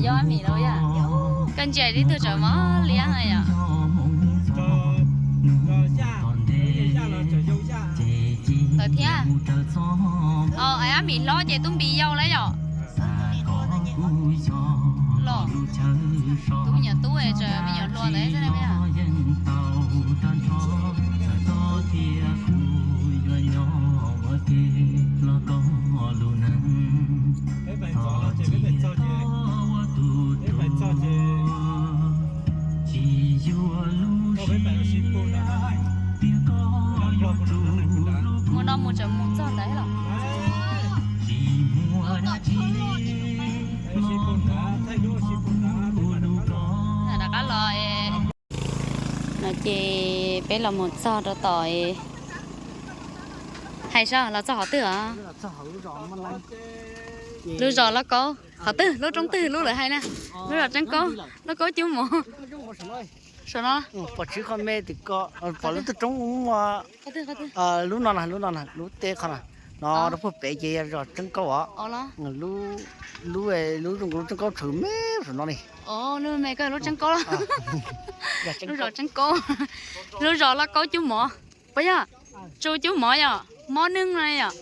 Koj ntsia tib tug tseem mob liab yom. Tawm thiab. Os, ab mis hlob ces tub npis yau lawm yom. Los, tub nyuam tub es me nyuam hluas ntawd xwb na. Mus no mus tseem mus txog ntawd los. Rov qab los no ces peb los mus txog rau tom, hais seb los txog qhov twg os? Lub zos Lauj Kaub qhov twg, lub roob twg lub lawv hais na? Lub zos Tseeb Kaub, Lauj Kaub Cub Mov. Saum no, pom lub tug roob, lub no na, lub no na, lub teb qhov na, no rau puag pem ces yog zos Tseeb Kaub os. Lub, lub zoo nkaus lub Tseeb Kaub tshwm me saum no li. Lub me koj lub Tseeb Kaub, lub zos Tseeb Kaub, lub zos Lauj Kaub Cub Mov. Puas yog? Tsu Cub Mov yom, Mob Neeb no yom.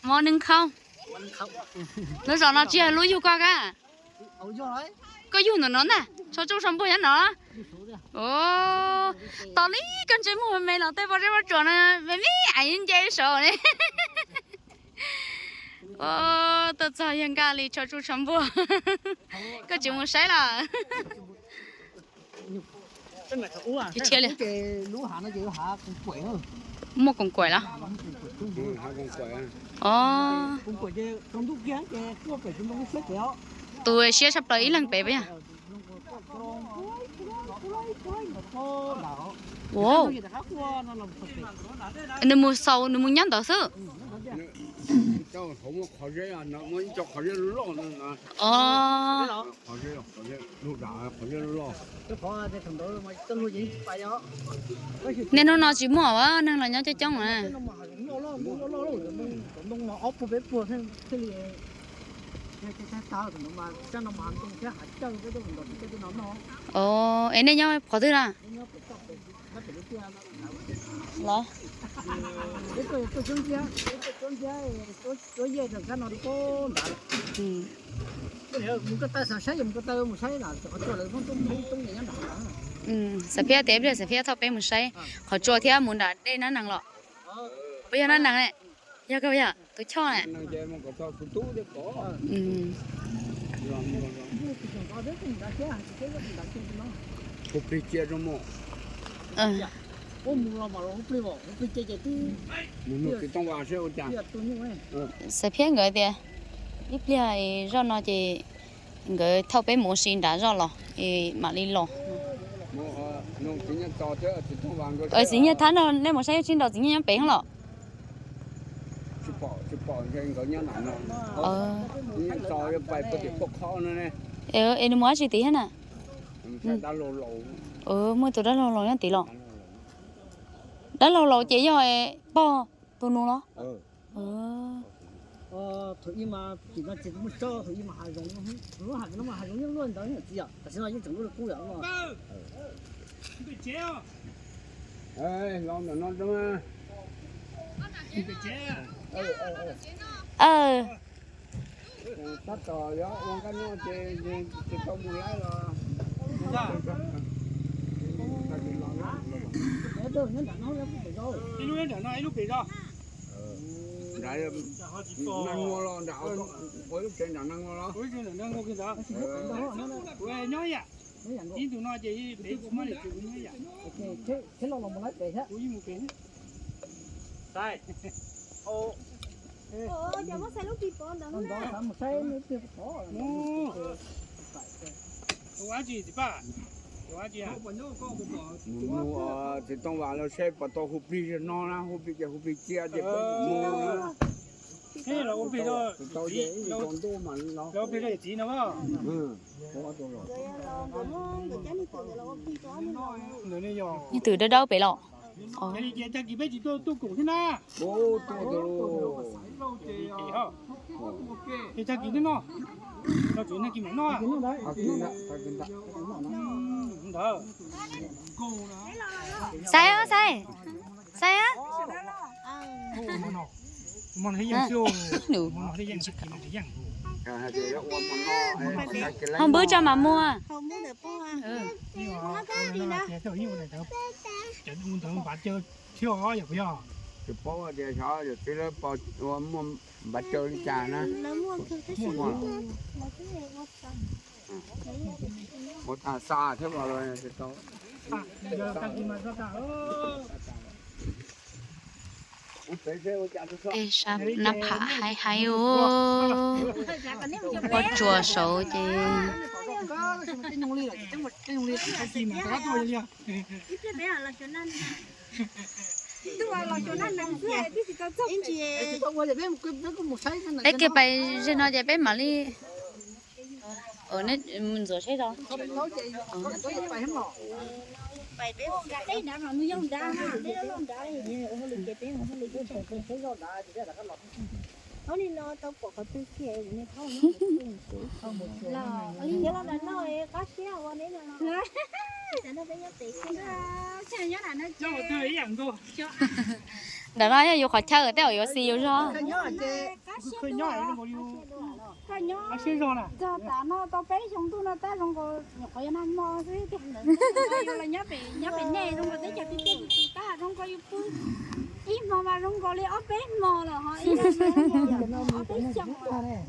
Mob Neeb Khaub. Lub zos no tsis yog lub yug koj ka? Koj yug ntawm no ntag, tsho tsuj tsho npuag nyob no. Tos li koj ntsej muag me los tej pob zeb pob tsuas no me me ais nce saud ne. Tuaj txog yawg Nkaj li tsho tsuj tsho npuag. Koj tsis mus saib los? Muaj koom kuaim los? Tus siab tshaj plaws ib leeg pem puas yog? Nws mus xaus, nws mus nyob ntawd xwb. Niaj hnub no tsis muaj neeg los nyob coob coob na. Es nej nyob qhov twg na? Los, xav phiab tias ib pliag xav phiab thauj peb mus saib qhov tsua thiab mus nram dej Nab Nees los. Puas yog Nab Nees ne? Yog kawg yog tus choj na. Xav phiab nkawd tias ib pliag zoj no ces nkawd thauj peb mus ua si nram zoj los es mam li los. Txiv Nyiaj Thab no nej mus saib tsis nrog Txiv Nyiaj nyob pem los? Es nws mus dab tsi tid thiab na? Muaj tus dab laug laus nyob tid los? Dab laug laus ces yog pog tus nus los? Txiv Tooj Vas lawv saib pom tau hu plig no na, hu plig ces hu plig cia ces mus na. Tsis tau ces ib tug ntuj mas los. Yog tus dawb dawb pem los? Ces li ces tag kis peb tsis tuaj tuaj koom thiab na. Ces tag kis twb noj, tsev neeg kis mam noj. Ntawd. Xaiv, xaiv, xaiv. Ho npwb tso mas muag. Ua paub tias xyov yawm txiv lawv ua muaj npav caw li cas na. Ua tag xa thiab los tau. Tej sab nab pham haib haib ub, pob tsuas saud ces. Peb kiag pais ze no ces peb mam li ntxuav saib tso. Ntawm no yog yus qhov chaw tej zaum yuav xis yus zog. Txog tav no tau peb xyoo ntuj no tab zoo nkaus nyuam qhuav yog nag hmo xwb tiag. Yus los nyob pem, nyob pem nej zoo nkaus teb chaws tiaj tiaj tus tus tab zoo nkaus yus pw ib hmo mas zoo nkaus li ob peb hmo lawm ho ib hmo ob peb xyoo lawm.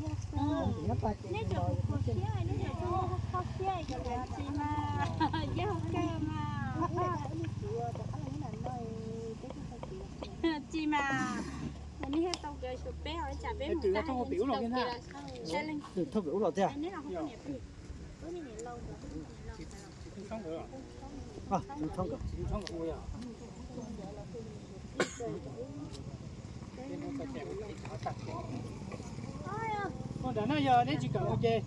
Nej cov kuv kho siab, nej cov kuv kho siab, yog tsis mas yog kawg mas. Tsis mas, nej tau kev xyuas peb os, tsam peb mus tau kev los. Thauj pem ub los tiag. Nram no yog neb tsis kam mus ces,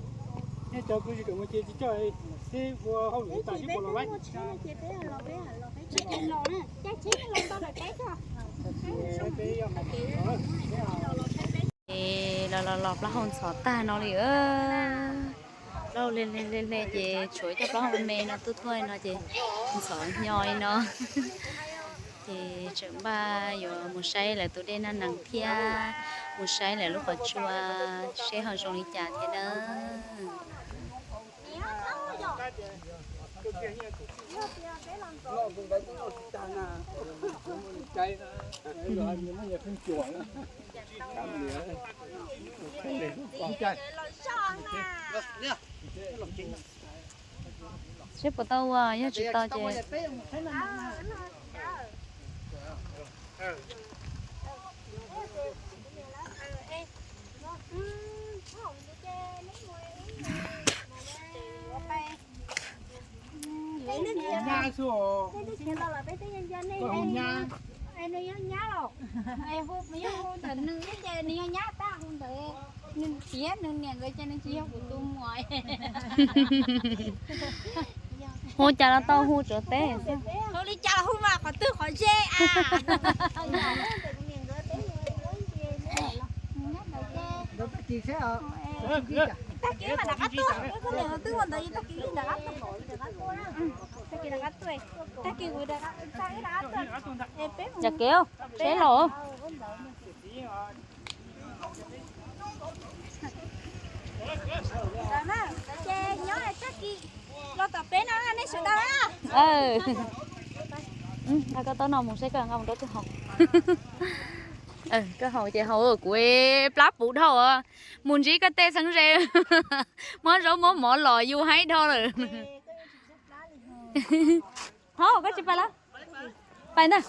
nej cov kuv tsis kam mus ces tsis coj, seb ua hauj lwm tas seb puas los laib. Ces los los los plaub hau ntxhov tag no li. Plaub hau hle hle hle ces tshuav coj plaub hau me no tuaj thuaj no ces ntxhov hnyo li no. Ces tseem npaj yuav mus saib lawv tus dej naj nees thiab mus saib lawv lub qhov tsua seb ho zoo li cas thiab na. Seb puas tau ua, yog tsis tau ces nws yog nyab los, hu ntawm nws ces nws yog nyab tab hu ntawd, nws tiav nws niam nkawd ces nws tsis yog kuv tus muam. Hu cas los tau hu tsuav teb. Hu li cas los hu mas qhov twg qhov ze a. Tag kis mas rov qab tuaj, twb ua ntawd tag kis rov qab tuaj, tag kis rov qab tuaj, tag kis kuv rov qab tuaj. Yam kev seb los. Ces nyob tag kis los tom peb no nej sawv daws. Nqa koj taub no mus seb koj nqa mus rau koj haus. Koj haus ces haus, kuv plab puv dhau, mus ntsib koj tej xeeb ze. Muab zaub muab mov los yus haib dhau lawm. Ho koj tsis pais lawm? Pais ntag.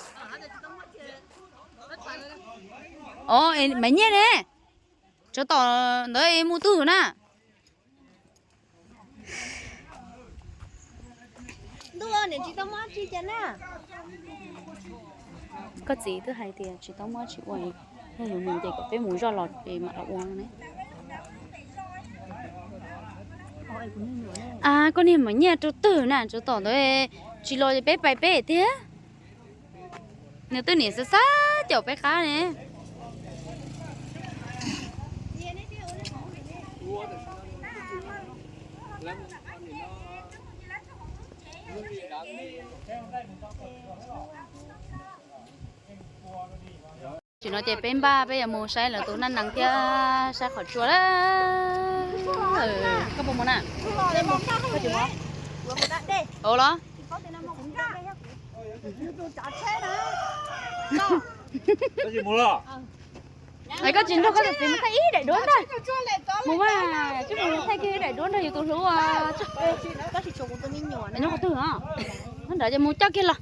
Os, Maiv Nyiaj ne, tsov tom ntawd mus twg na? Koj txiv twb hais tias tsis tau muab tsis ua, yog yuav mus ces kom peb mus zoj los ces mam los ua ne. A, koj niag Maiv Nyiaj rau twg na, tsov tom ntawd tsis los ces peb pais peb tiag. Nws twb niam xav xav caum peb qab ne. Tam sim no ces peb npaj peb yuav mus saib lawv tus naj nees thiab saib qhov tsua lawm. Koj puas mus na? Ua los? Es koj tsis nrog koj tus txiv mus thaij ib daim duab ntag. Mus mas, tsis mus thaij kiag ib daim duab nrog yus tus hlub. Nyob qhov twg os? Nyob nrad ces mus coj kiag los.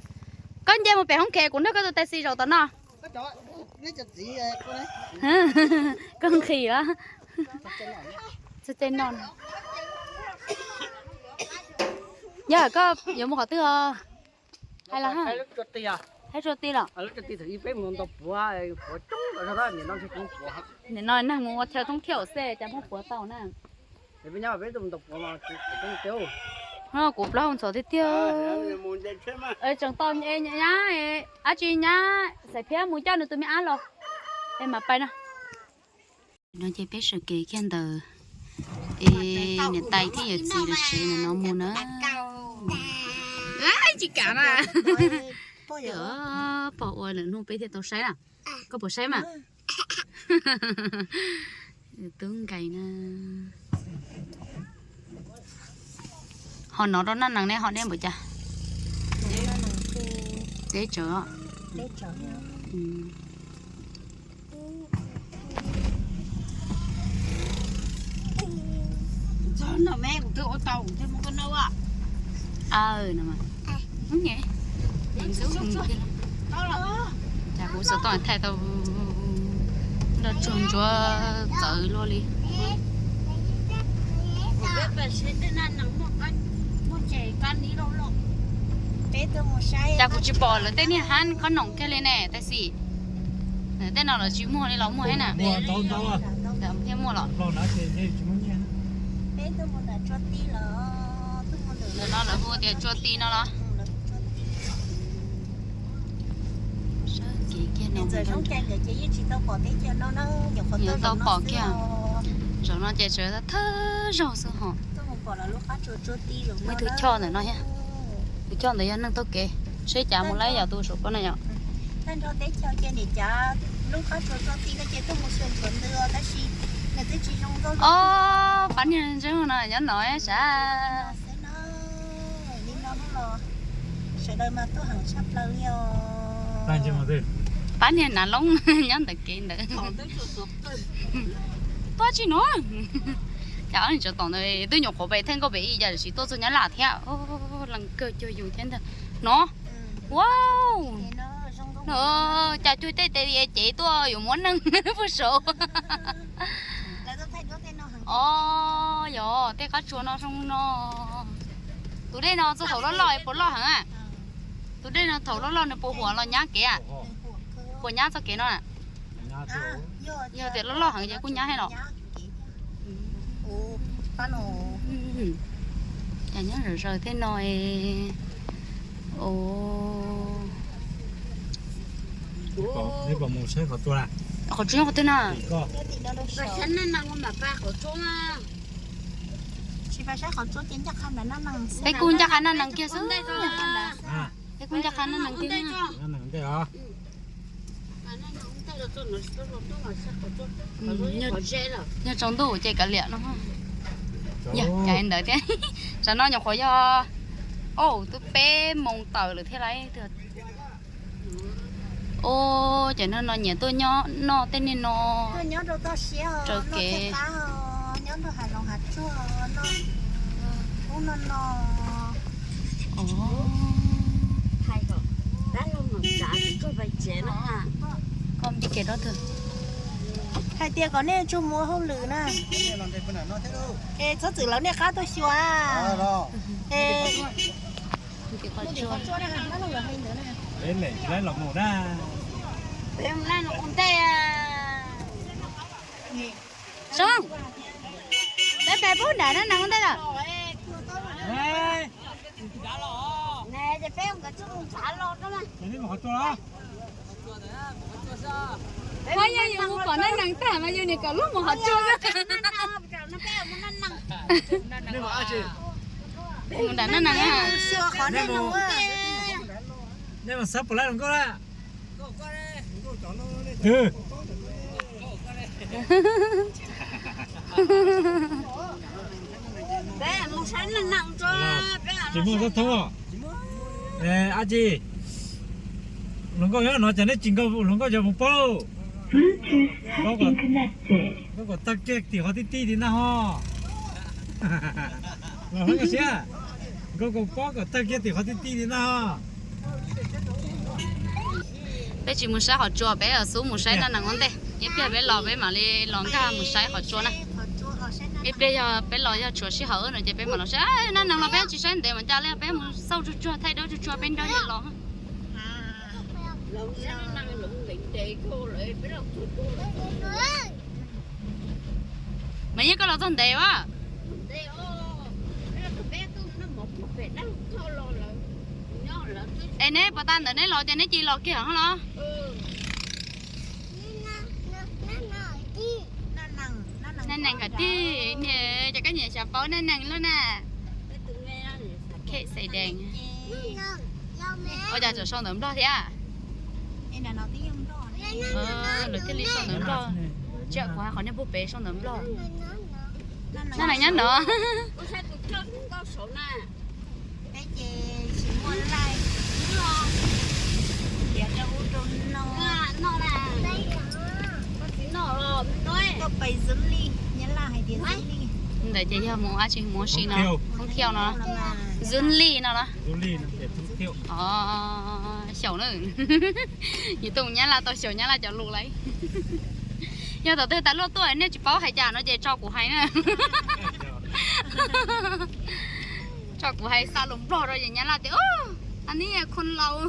Koj nce mus pem hoob khes, kuv nrog koj tus tais xis zaum tom no. Koj nqhis os. Txog caij no, yog koj yuav mus qhov twg os? Hais los, hais rau tij los. Nim no neeg mus ua chaw thoob thiab xwb cas muab puav tau na. Kuv plaub hau ntxhov tiag tiag. Tseem tau nyab, dab tsi nyab Xais Phiab mus coj nws tus me ab los es mam pais no. No ces peb sawv kev kiag ntawd es niam tais thiab yawm txiv lawv tsev ntawm no mus na. Tsis kam na. Pog ua lawm hnub peb thiaj tau saib na. Koj puas saib mas? Tub Nkais na. Ho no rau naj nees ne ho deb npaum cas? Deb tsawv. Cas kuv xav tau thaij tau nroj tsuag ntsuav txawv luaj li. Cas kuv tsis pom lawv tej niag hab khob noom kiag li ne tab sis. Tej no lawv tsis muag li los muag thiab na? Thiaj muag los. Ntawm no lawv hu tias tsua ti no los? Sawb kev kiag no, tsis tau pom kiag. Zaum no ces sawv thawj zaug xwb ho. Muaj ib tug choj ntawm no thiab. Tus choj ntawd yog neeg taug kev, seb cas mus laib yog tus saum ko na yom. Ob pab niag ntseeg no nyob no sav. Pab niag nav loob nyob ntawm kev ntawd. Tuaj tsis no. Cas ob niag tsov tom ntawd twb nyuam qhuav pem theej nkauj pem ib yam, tiam sis tuaj txog Nyab Laj thiab. Leej kawg cuag yus thiab ntag no. Wow, cas cuag tej tes cev tuaj yuav muab neeg puag saud. Os, yog tej qab tsuas no zoo no. Tus dej no txog thaum loj loj puas loj heev a? Tus dej no thaum loj loj nws puas huam los nyab kev a? Puas nyab txoj kev no? Yog tias loj loj heev ces kuj nyab thiab los. Cas nyob zom zaws thiab no. Qhov tsuas nyob qhov twg na? Peb kuj ncaj qha naj nees kiag xwb. Peb kuj ncaj qha naj nees kiag. Yog tsaus ntuj ces kav liam no. Yog cas ntawd thiab. Tsam no nyuam qhuav yog, o, twb peb moos tawm lawm thiab lauj. O, ces no no nyiam tuaj nyob noj tej niag no. Raws kev. Koj npib kev rau twg? Hais tias kom nej tsuag mus ua hauj lwm na. Es txhob txwm lawv niaj qab tuaj xyuas. Soo, peb pais pub nram no na ua ntej lawm. Hos yog yus mus pom neeg nees tag mas yus nim kom luag mus hov tsua. Mus nram neeg nees. Nej mas xav pom lawv hluas nkauj na. Tsis muaj xov tooj. Ab tsi, hluas nkauj nyob no cas neb tsis nkaug hluas nkauj cov mus paub? Nkauj kom tag kiag tim qhov tib tib tim na ho. Los hlob nkauj siab, nkauj kom paub kom tag kiag tim qhov tib tib tim na ho. Peb tsis mus saib qhov tsua, peb xub mus saib naj nees ua ntej. Ib pliag peb los peb mam li los nkag mus saib qhov tsua na. Ib pliag yog peb los yog tshuav sij hawm no ces peb mam los saib naj nees los peb tsis saib ntev mas cas li peb mus xauj tsuag tsuag thaij duab tsuag tsuag peb nrog yawg los. Mas yeej koj los txog ntev a. Es neb puas tas ntawm neb los ces neb cia li los kiag los? Naj nees kom tig, cas koj nyiam xyav paub naj nees luaj na. Kheej xais dees. Ua cas tseem sau ntawv Nplog thiab? Lawv thiaj li sau ntawv Nplog. Tsis yog kuv hais qhov nej pub pem sau ntawv Nplog. Naj nees nyob no. Ntawd ces yog mus ab tsi mus ua si no, thoob thiauj no, Zunli no los? Xyaum na. Yus tuaj mus Nyab Laj tau xyaum Nyab Laj cov lus lawm. Yog thaum twg tas luaj tuaj nej tsis paub hais cas no ces tso kuv hais na. Tso kuv hais xa lus Nplog rau ces Nyab Laj tias, a ni khun laus.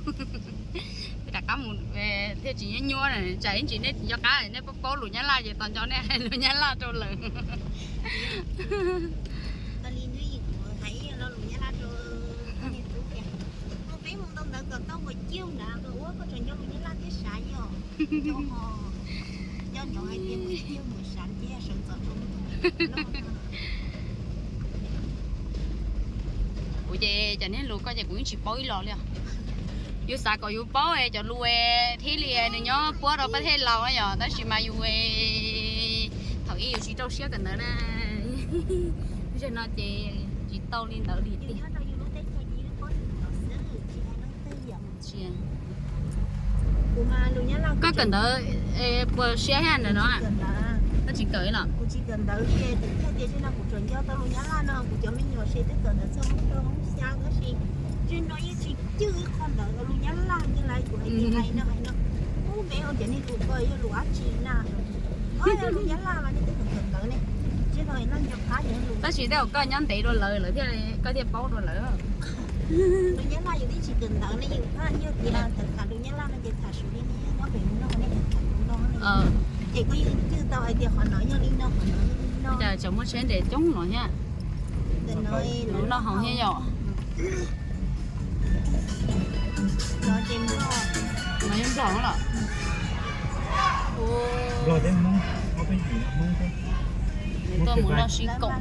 Rov qab mus thiaj tsis nyuaj nyuaj, tsam ib ntsis nej tsis nco qab nej paub paub lus Nyab Laj ces tos nco nej hais lus Nyab Laj rau lawm. Kuv ces cov niag lus ko ces kuv yeej tsis paub ib los li os. Yus xav kom yus paub cov lus thiaj li nws nyob puab rau pab thej laus yom, tab sis mas yus thaum ub yus tsis rau siab kawm ntawv na. Zaum no ces tsis tau li ntawd li tiag. Koj kawm ntawv puas siab thiab ntawm no? Koj tsis kawm los? Tab sis tej zaum koj nyob ntev dua lawv, lawv thiaj, koj thiaj paub dua lawv. Cas tseem muaj tsheb nres coob no thiab. Lub noj haus thiab yom. No yog Nplog los? Tuaj mus loj sib koom.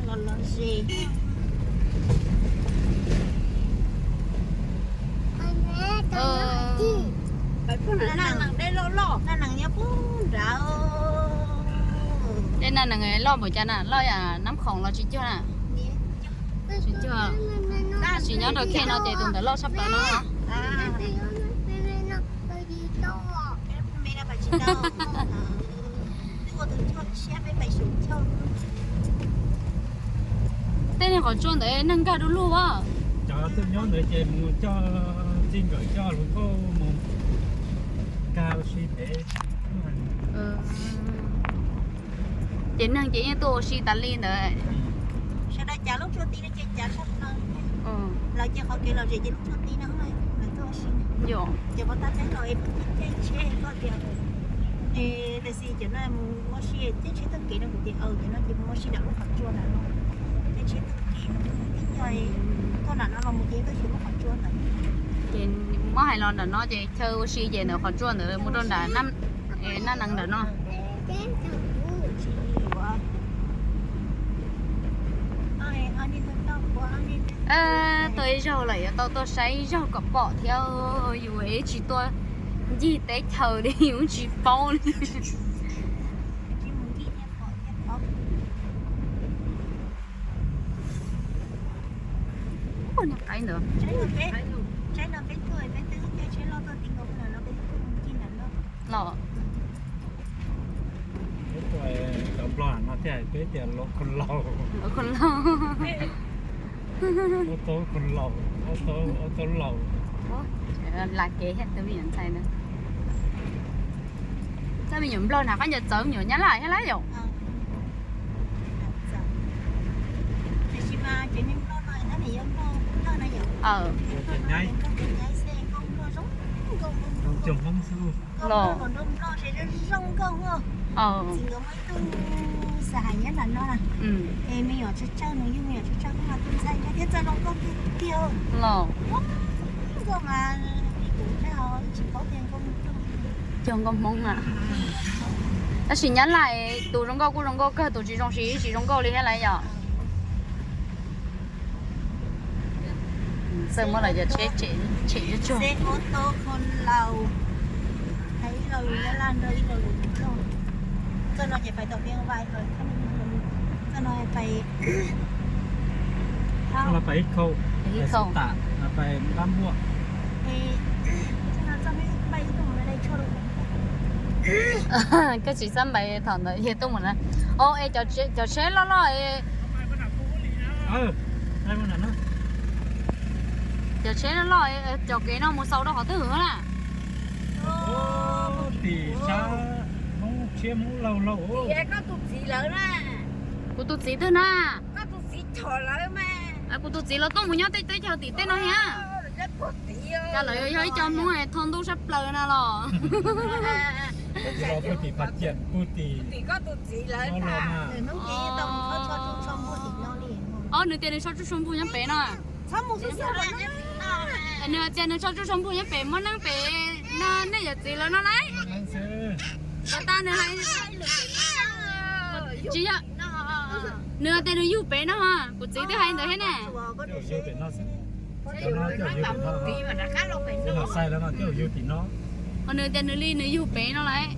Tej naj nees loj npaum cas na, loj yam Nab Khoom los tsis cuag na? Tsis cuag. Tab sis nyob rau khej no ces tus ntawd loj tshaj plaws no. Tej niag qhov tsua ntawd neeg nkag du lug as. Cov tuaj nyob ntawd ces mus coj txij nkawm coj hluas nkauj mus nkag ua si pem. Ces neeg ces yeej tuaj ua si tas li ntawd. Sawv daws cav lub tsua ti no ces cav tshaj plaws. Lawv ces qhov kev lom zem ces lub tsua ti no lawv tuaj ua si. Ces pov tag peb los es caij tsheb koj tias, es tab sis cov no mus ua si caij tsheb taug kev no kuv tias cov no ces mus ua si nram lub qhov tsua ntawd no. Caij tsheb taug kev no tib co tuaj nram no los mus ces tuaj xyuas lub qhov tsua ntawd. Ces mus Hais los ntawm no ces chaw ua si ces ntawm qhov tsua ntawd mus rau nram nab nees ntawm no. Tuaj ib zaug lawm yuav tau tuaj saib ib zaug kom pom thiab, yus tsis tuaj ncig teb chaws li yus tsis paub li. Niag qaib ntawd. Los. Cov Nplog no thiaj peb tias los khon laus. Aub taub khon laus, aub taub laus. Lam kev thiab tus me nyuam ntxhais na. Txoj me nyuam Nplog na, koj nco txawv me nyuam Nyab Laj thiab lawm yom? Los. Los. Cog nkauj Hmoob na. Tab sis Nyab Laj tus zoo nkauj kuj zoo nkauj kawg, tus tsis zoo sis tsis zoo nkauj li thiab lawm yom. Txawj muab los cov tsheb tshem tsuag. Koj tsis xav npais thaum ntawd yog tuaj mus na. O, es cov tsheb loj loj, cov tsheb loj loj, cov kev no mus xaus rau qhov twg na? Tim sab Hmoob tshiab Hmoob laug laug. Kuv tus txiv twg na? Kuv tus txiv los tuaj mus nyob tej teb chaws tim tej no thiab. Cas lawv yog ib co Hmoob thoj ntuj sab plaws na los? Ob, nws tias nws tso tsuj tsho npug nyob pem no. Nws tias nws tso tsuj tsho npug nyob pem muaj neeb pem no, nej yawm txiv lawv no lauj. Pas tas nws hais tsis yog, nws tias nws yug pem no, kuv txiv twb hais ntawd thiab ne. Nws tias nws li nws yug pem no lauj.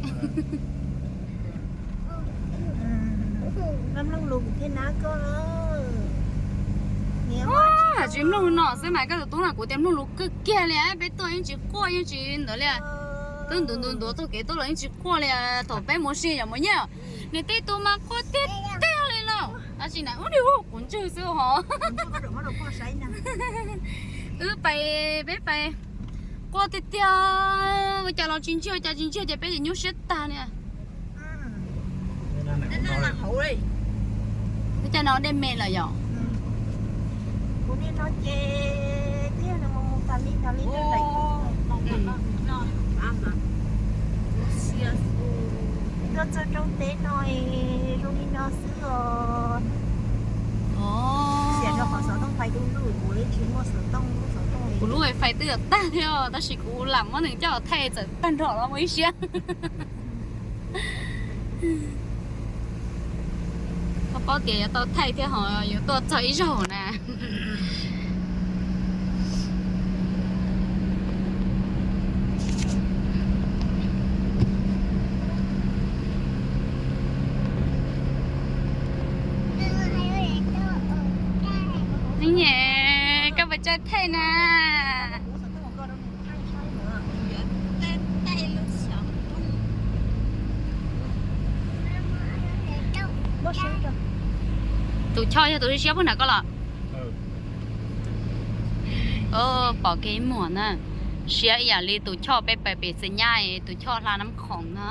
Tsis mloog no xwb mas koj tus tub no, kuv tias mloog lus kawg kiag li, peb tuaj yeej tsis quaj yeej tsis ntawd li. Twb ntuav ntuav ntuav txoj kev tuaj los yeej tsis quaj li. Thaum peb mus ua si yom Maiv Nyiaj, nws tej tus mas quaj tiag tiag li los. Tab sis na ub ni hu kuv ntswg xwb hos. Wb pais, peb pais quaj tiag tiag, ua cas los tsis ntsig, ua cas tsis ntsig ces peb ces nyuaj siab tag li. Ua cas no dej me lawm yom? Tuaj txog roob teb no zoo li no xwb os. Xiam rau qhov xov tooj fais du lug, kuv tsis muaj xov tooj, lub xov tooj. Kuv lub wifi twb yuav tag thiab tab sis kuv lam muab nws coj thaij txawm tag nrho los muaj ib siab. Koj paub tias yuav tau thaij thiab ho yuav tuaj txog ib zaug na. Niam, koj puas tsaij thaij na? Tus Choj yog tus siab siab puag nram koj los? Pom kev muag na, siab ib yam li tus Choj peb pais pem Xeem Nyab, tus Choj hla Nab Khoom na.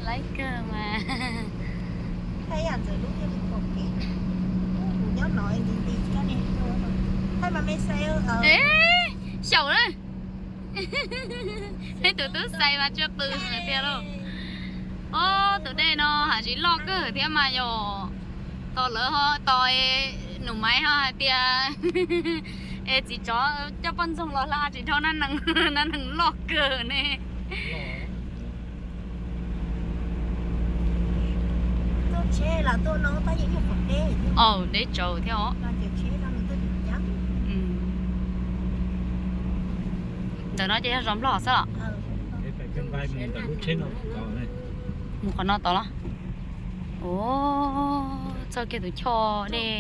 Laib kawg mas. Xyaum na. Peb tus tub xais mas tsuas qw tiag lauj. Ob, tus dej no haj tsis loj kawg thiab mas yog. Tos lawv ho tos, nus maiv ho hais tias es txiv tsov coj poj ntxoog los hla tsis dhau, nab nees loj kawg ne. Deb tsaus thiab os. Ntawm no ces yog zos Nplog xwb los? Mus qhov no tod los? Txoj kiag tus choj dej.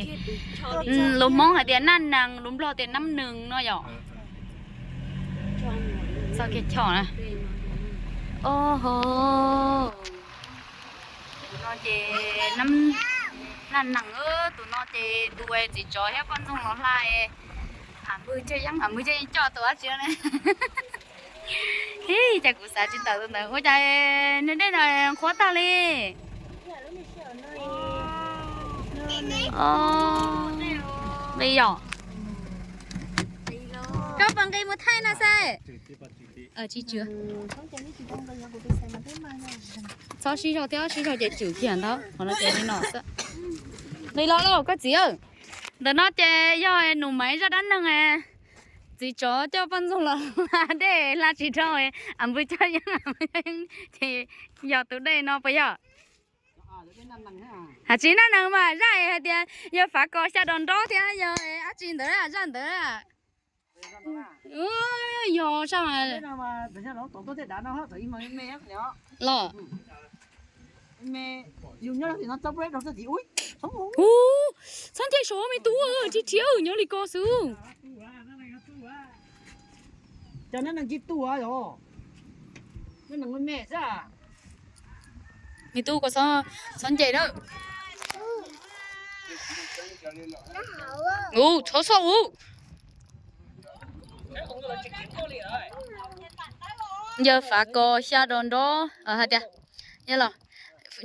Lus Hmoob hais tias nab nees, lus Nplog tias nab nees no yom. Txoj kiag choj na. Tus no ces nab nees, tus no ces tus txiv tsov thiab poj ntxoog los hla, am npwg coj yeeb, am npwg coj yeeb coj tus dab tsi ne. Hib, cas kuv xav tsis tawm tus ntawd. Ua cas niag dej no qhuav tag li? Nqis yom. Koj puas nqis mus thaij no xwb? Tsis tsw. Txhob sib zog thiab, sib zog ces tsw kiag ntag. Qhov no ces li no xwb. Nqis los lauj koj txiv. Ntawm no ces yog nus maiv zaj dab neeg, txiv tsov coj poj ntxoog los hla dej hla tsis dhau, am npwg coj yeeb, ces yog tus dej no puas yog? Hais tsis nab nees mas zaj hais tias yog fav ko xya dos nrob thiab yog dab tsi ntawd zaj ntawd. Yog sab mas los. Hu, txhob nce saud me tub, rhiab rhiab nyob li ko xwb. Me tub ko txhob nce na. Hu, txhob xauj hu. Yawg fav ko xya dos nrob hais tias,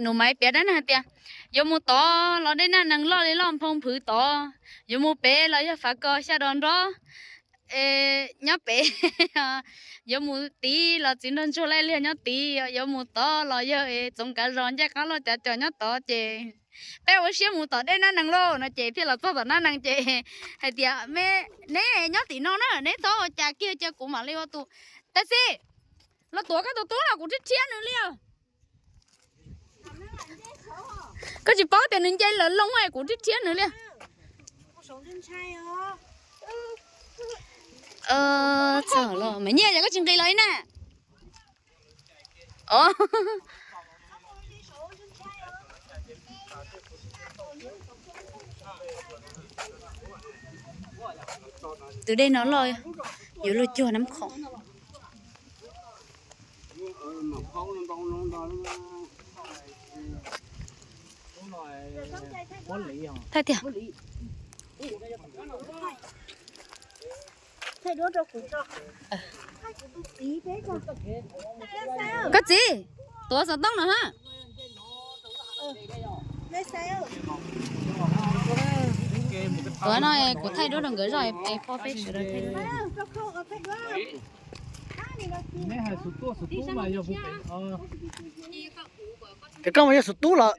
nus maiv piav dab neeg hais tias, yuav mus tod los dej nab nees loj li loj nphoo nphwv tod, yuav mus pem los yawg fav ko xya dos nrob, nyob pem, yuav mus tid los txiv nraug ntsuag laij liag nyob tid, yuav mus tod los yawg txoov kav zos ncej qab loj cav cos nyob tod ces peb ua siab mus tom dej nab nees lauj no ces thiaj los txog tom nab nees ces hais tias, neb nyob tim no na, neb txhob ua cas kiag cia kuv mam li ua tus. Tab sis los tuav koj tus tub los kuv rhiab rhiab nws li. Koj tsis paub tias nws nce lawv loo es kuv rhiab rhiab nws li. Txawm los mas nyiaj ces koj tsis nqis los li na. Tus dej no loj, yuav luag cuag nab khoom. Thaij tiag. Koj txiv, tuav xov tooj no ha. Tuav no kuv thaij duab rau nkawd zoj es poj peb sawv daws thaij duab. Ces koj mas yog xus tub lawm.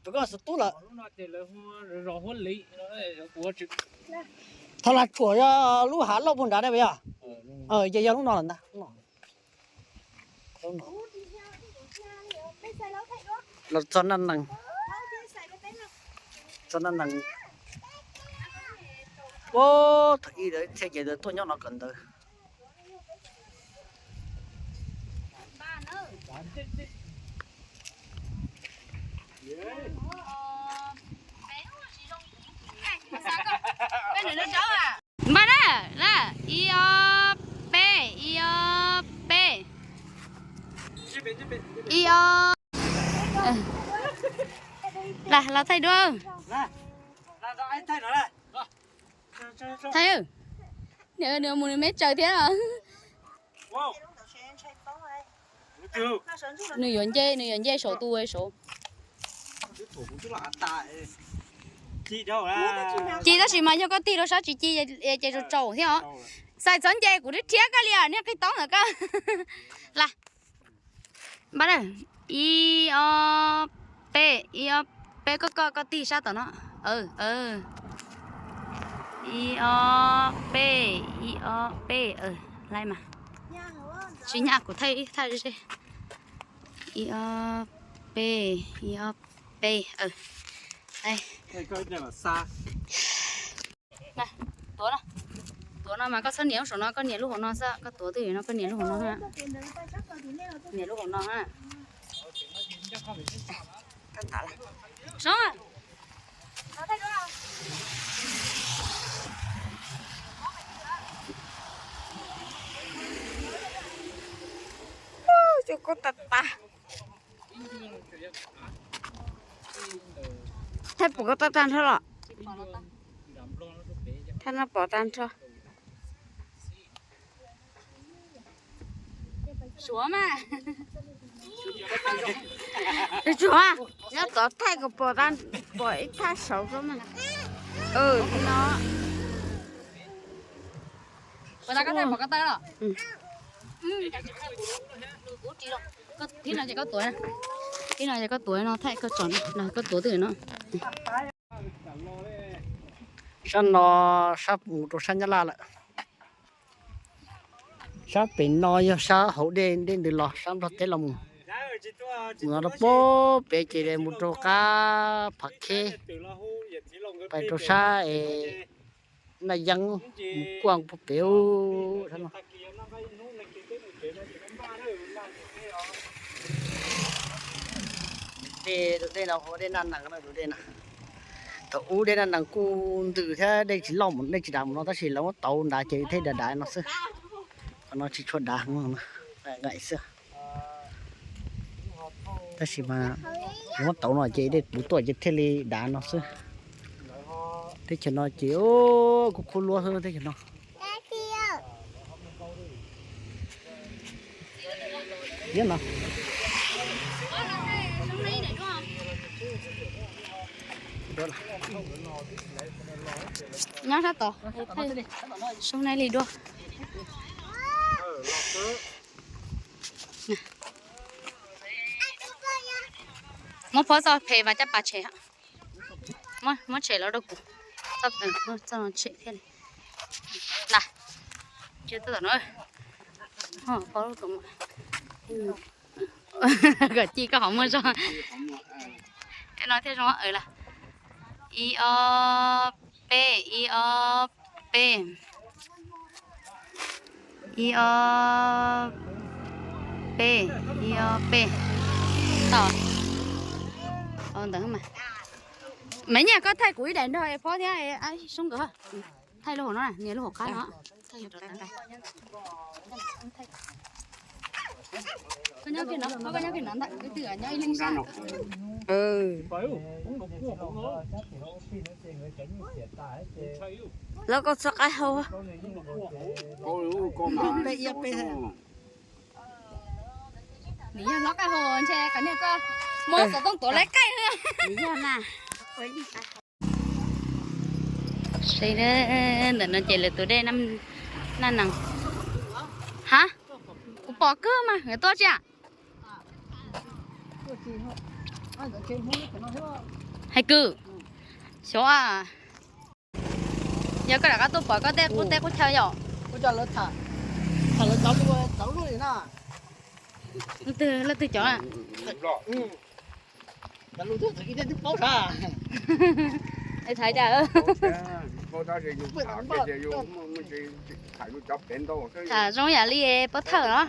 Koj xus tub lawm. Thaum las tshuam yog lub hav loj puag nrad ne puas yog? Ces yog lub no lawm ntag. Los txog nab nees, txog nab nees. Ua thaum ub txhia ces tuaj nyob no kawm ntawv. Npaj na, na, ib ob peb, ib ob peb, ib ob. Las los thaij duab. Thaij, nws mus nws me tsaws thiab. Nws yuav nce, nws yuav nce saum tus saud. Ci tab sis mas yog koj tig rau sab tsis ci ces tsaus tsaus thiab os. Xais txhob nce kuv rhiab rhiab koj li niag qig taub ntawm koj. Las, npaj na, ib ob peb, ib ob Peb koj koj koj tig sab tom no. Ib ob peb, ib ob peb, laib mas. Tsis nyaj kuv thaij ib thaj ze. Ib ob peb, ib ob peb. Tuav no, tuav no mas koj txhob nias lub saum no, koj nias lub hauv no xwb, koj tuav twj ywm no koj nias lub hauv no. Nias lub hauv no. Soob. Cov koj tas tas. Thaij pom koj tag tag nrho los? Thaij no pom tag nrho. Suav mas. Suav, nyob tod thaij kom pom, pom ib thaj saud xwb mas. No. Thib no ces koj tuav, thib no ces koj tuav no thaij koj tsom no, koj tuav twj ywm no. Sab no, sab mus rau sab Nyab Laj lawm. Sab pem no yog sab hauv dej, dej ntws los sab Nplog teb los mus. Mus no rau pem ces mus rau qab Phav Kheb, pais rau sab es Naj Yeeb, mus kuaj puag pem sab no. Dej, tus dej no hu dej Naj Nees, tus dej no. Thaum ub dej Naj Nees kuj ntws thiab dej tsis loj, dej tsis dav mus no tab sis lawv muab tauv nrad ces thiaj dav dav no xwb. Qhov no tsis tshua dav, nqaim xwb. Tab sis mas muab tauv no ces dej puv tuaj ces thiaj li dav no xwb. Teb chaws no ces kuj khub luab xwb teb chaws no. Nyob sab tod, soob neb li dua. Muab phob txoj phem vas caj pas tshem, muab tshem los rau kuv, txoj no tshem thiaj li. Na, tsis tau tom no, phob lub tus, kom ci koj hov muag zog. No thiaj zoo lawm. Ib ob peb, ib ob peb, ib ob peb, ib ob peb. Tau ntawd mas. Mas nyaj koj thaij kuv ib daim nrog phob thiab soob nkawd. Thaij lub hauv no, nias lub hauv qab no. Koj nyob kiag no, koj nyob kiag no ntag, wb twb nyob ib leeg sab. Lawv koj txhob qaij hau. Nws yog hlob qaij hau ntshe kom niag koj muab xov tooj tuav laib qaij. Nws yog na. Seb, ntawm no ces lawv tus dej Naj Nees. Ha, kuv pom kawg mas, nkawd tuaj tsis a? Hais kwv, xyov a. Yog koj rov qab tuaj pom koj tej qub teb qub chaw yom? Leej twg cov? Thaiv cas? Tham zoo yam li pov thawj los.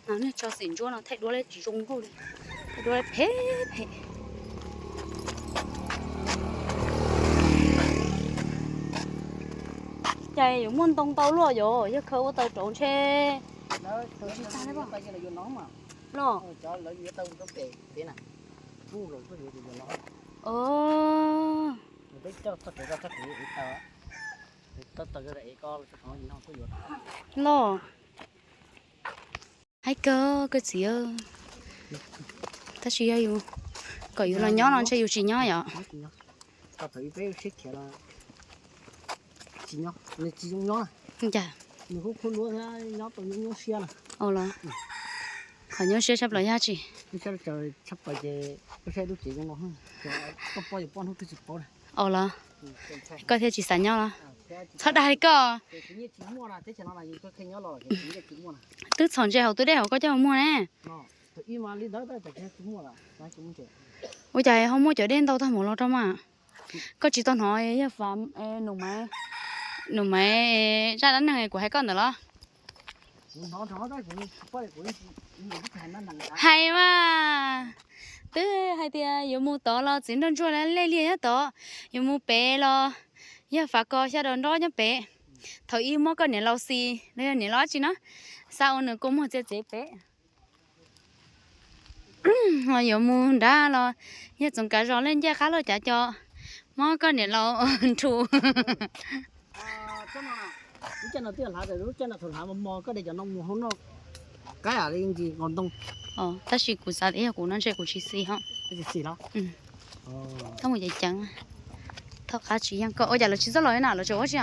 Nej tso xim ntsuab no thaij duab lawm tsis zoo nkauj li. Thaij duab phem phem. Cas yuav muaj ntoo ntau luaj yom, yog khaws ua taws rauv ntshe. Los. Los. Haib kawg koj txiv, tab sis yog yus kom yus los nyob no ntshe yus tsis nyob yom. Cas? Nws kuj khub luab thiab nyob tau nyuaj nyuaj siab na. Ua los, qhov nyuaj siab tshaj plaws yog tsi? Tshaj plaws ces koj saib lub tsev zoo no, koj poj yuav poj hnub twg tsis paub na. Ua los, koj thiaj tsis xav nyob los? Txhob dag li koj. Twb txhom ntses hauv tus dej hauv koj coj mus muag ne. Ua cas ho muaj cov dej ntau tag mus los rau mas? Koj tsis tau hnov yog Fav, Nus Maiv, Nus Maiv zaj dab neeg kuv hais koj ntawd los? Hais mas, twb hais tias yuav mus tod los txiv nraug ntsuag lej liag nyob tod, yuav mus pem los yog Fav Kos xya daus nrob nyob pem. Thaum ub muab koj niam laus xis los yog niam laus dab tsi no, xa ua nws kua muag txiav txev pem. Yuav mus nrad los yog Txoov Kav Zos lej ncej qab lauj cav co, muab koj niam laus nrhu. Lub caij no twb hlav, lub caij no thaum hlav mos mos koj de cov no mus hau noj qaib li ntsis nkaus ntoo. Tab sis kuv xav tias yog kuv no ntshe kuv tsis xis ho. Tsis xis los? Thauj mus ceev ceev, thauj qab tsis yeej koj. Ua cas lawv tsis txawj los li na, lawv tseem ua tsi?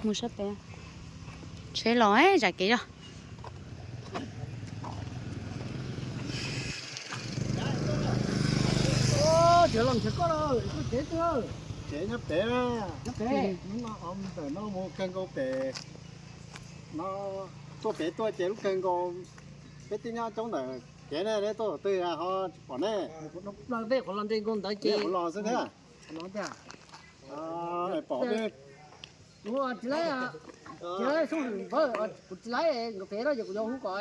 Mus sab pem, tsheb los zam kev zog. Tsev los nrhiav koj, koj tsev twg? Tsev nyob pem, nyob pem. Hnub no ntawm no mus kawg nkaus pem no, tuaj pem tuaj ces lub kawg nkaus, peb twb nyob coob ntawm kev ne, neb tuaj qhov twg ho tsis pom ne. Plaws peb qhov los nres nkaus ntawd ces kuv los xwb thiab. Pom tsis laib, tsis laib xub npawg, kuv tsis laib nkawd pem no ces kuv yuav hu kom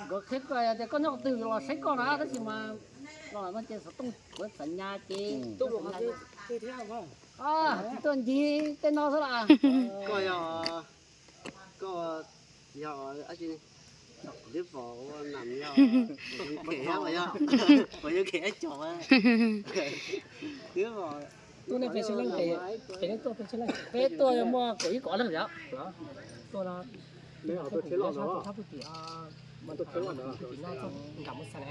nkawd qhia koj tias koj nyob qhov twg los saib koj na, tab sis mas los no ces xov tooj kuv txam nyas ces tsis tuaj ncig tej no xwb las. Koj yog, koj yog dab tsi? Twb pom ua nam yog, yog, yog khev cov, twb pom. Tuaj nej peb tsheb leej, peb tuaj peb tsheb leej, peb tuaj muaj kaum ib kaum leej yom. Tuaj no, tuaj tsheb los, sab pug tim, tim no nram mus xas ne,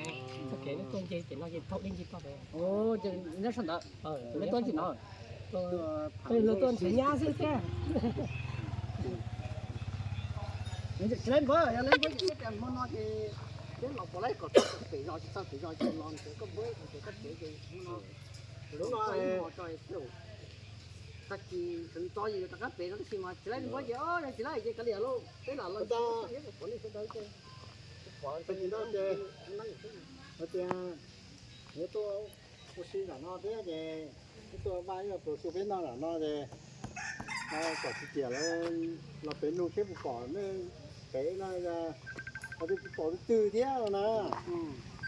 txoj kev nej tuaj nce tim no ces thaum dej nce toj pem. Nyob sab ntawd, nej tuaj tim no, nej tuaj nrhiav nyab xwb thiab. Tsis laib npawg, yog laib npawg ces koj tias hmo no ces peb los pom laib kom txog pem zos, tsis txog pem zos ces los ces koj npawg ces koj tsev ces hmo no lub no tag kis sawv ntxov ces yuav rov qab pem no tab sis mas tsis laib npawg ces, o, yog tsis laib ces kav liam lauj, peb lam los pom nej sawv daws ces pom tag kis no ces hais tias yuav tuaj ua si nram no thiab ces tuaj Vaj Yaj Pluas Xu peb noj nram no ces kom tsis tiam lawv los pem nug seb puas pom nej pem no, ho twb pom twg twg thiab no na.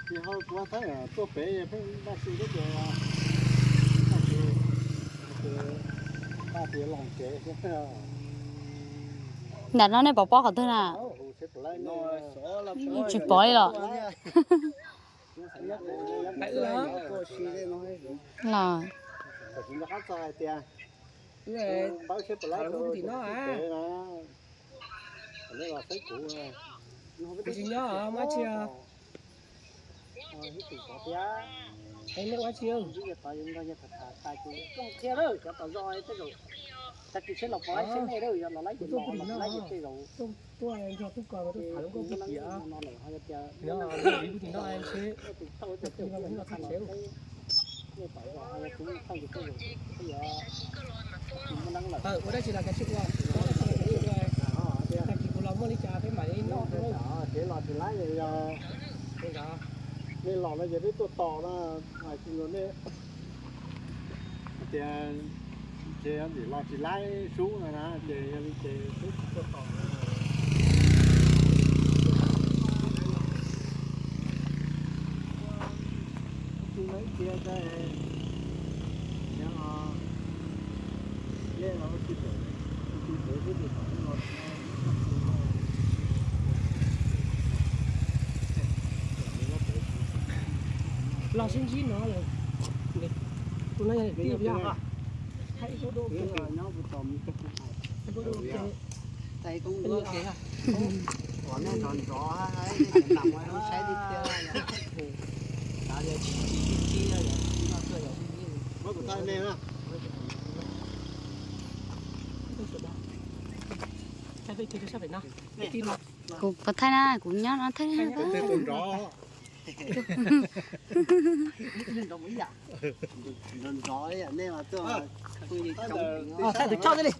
Ces ho kuv thaij tuaj pem pheej Vaj Xu thiab ces Vaj tias los tsev thiab. Nram no nej pom pob qhov twg na? Tsis pom li los? Los, kuv tsis nyob mas tsis, nej ua tsi? Tuaj kuv tim no, tuaj nrog tub ko tuaj tham lub nkauj puag tim, no, kuv tim no ntshe, kuv tim no kuv noj txog tsev. Ua dab tsi los kav tsij ua, tag kis kuv los muaj li cas peb mam li noj. Nej los no ces peb tuaj tos na, hais tsis nrog nej, tias ces yog nim los tsis laib sub no na ces yog li ces peb tsis tuaj tos. Los sib ntsib no lawm. Kuv puas thaij na, kuv nyob no thaij. Thaij tus choj li.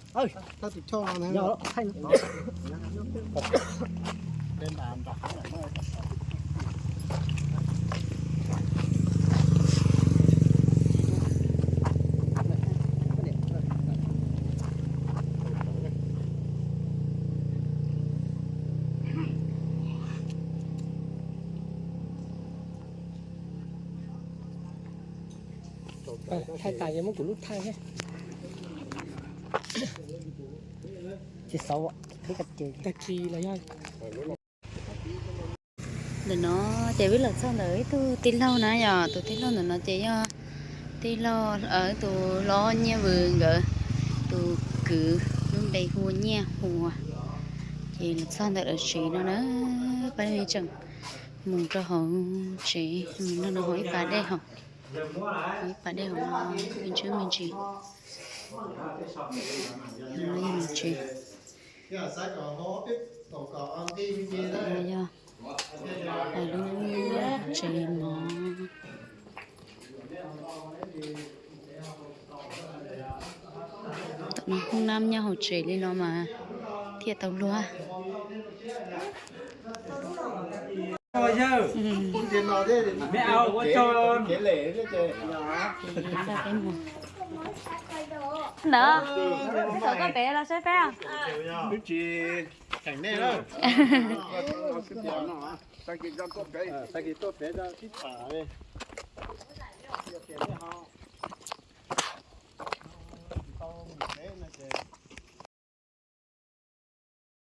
Thaij tas muab kuv lub thaij thiab. Tsis xav tag kis los yog. Ntawm no ces wb los txog ntawm ib tug tij laug na, yog tus tij laug ntawm no ces yog tij laug, tus hlob Nyiaj Vws nkawd tus kwv, lub npe hu ua Nyiaj Hua. Ces los txog ntawm lawv tsev no na, pab tseem mus rau hauv tsev, mus nrog lawv haus ib pas dej hauv, ib pas dej hauv no, me ntsis me ntsis. Tsev yog lub tsev mov. Tam no hoob nab nyob hauv tsev li no mas thiaj tau luag. Ntawd, tau koj pem los saib peb. Tag kis tuaj pem tib tham li.